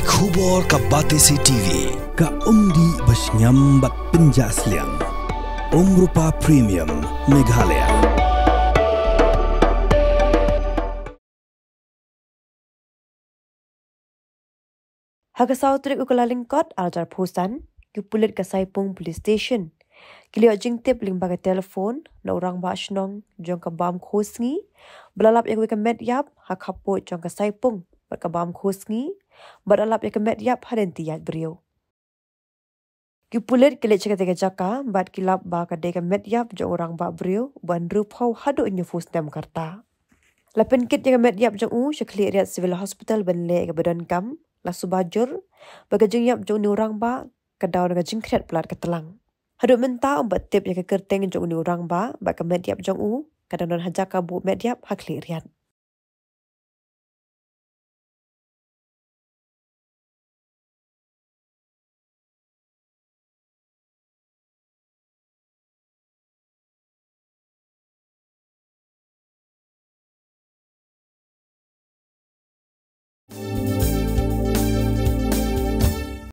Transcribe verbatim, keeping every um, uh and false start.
Khubor ka Batesi T V, ka umdih ba shngiam bad pynjah sliang. Umrupa Premium, Meghalaya. Ha ka saw tarik u Kyllalyngkot, arhajar arphew san, ki pulit ka Saipung Police Station ki la ïoh jingtip lyngba ka telephone na u rangbah shnong jong ka Bam Khosngi ba la lap ïa kawei ka met ïap ha khappud jong ka Saipung bad ka Bam Khosngi, bad la lap ïa ka met ïap ha lynti ïaid briew. Ki pulit ki leit sha katei ka jaka bad ki lap ba ka dei ka met ïap jong u rangbah briew uba hynriewphew haduh hynñiewphew snem ka rta. La pynkit ïa ka met ïap jong u sha Khliehriat Civil Hospital ban leh ïa kaba donkam, la suba jur ba ka jingïap jong une u rangbah ka daw na ka jingkhriat palat ka tlang. Haduh mynta ym pat tip ïa ka kyrteng jong une u rangbah bad ka met ïap jong u ka dang don ha jaka buh met ïap ha Khliehriat.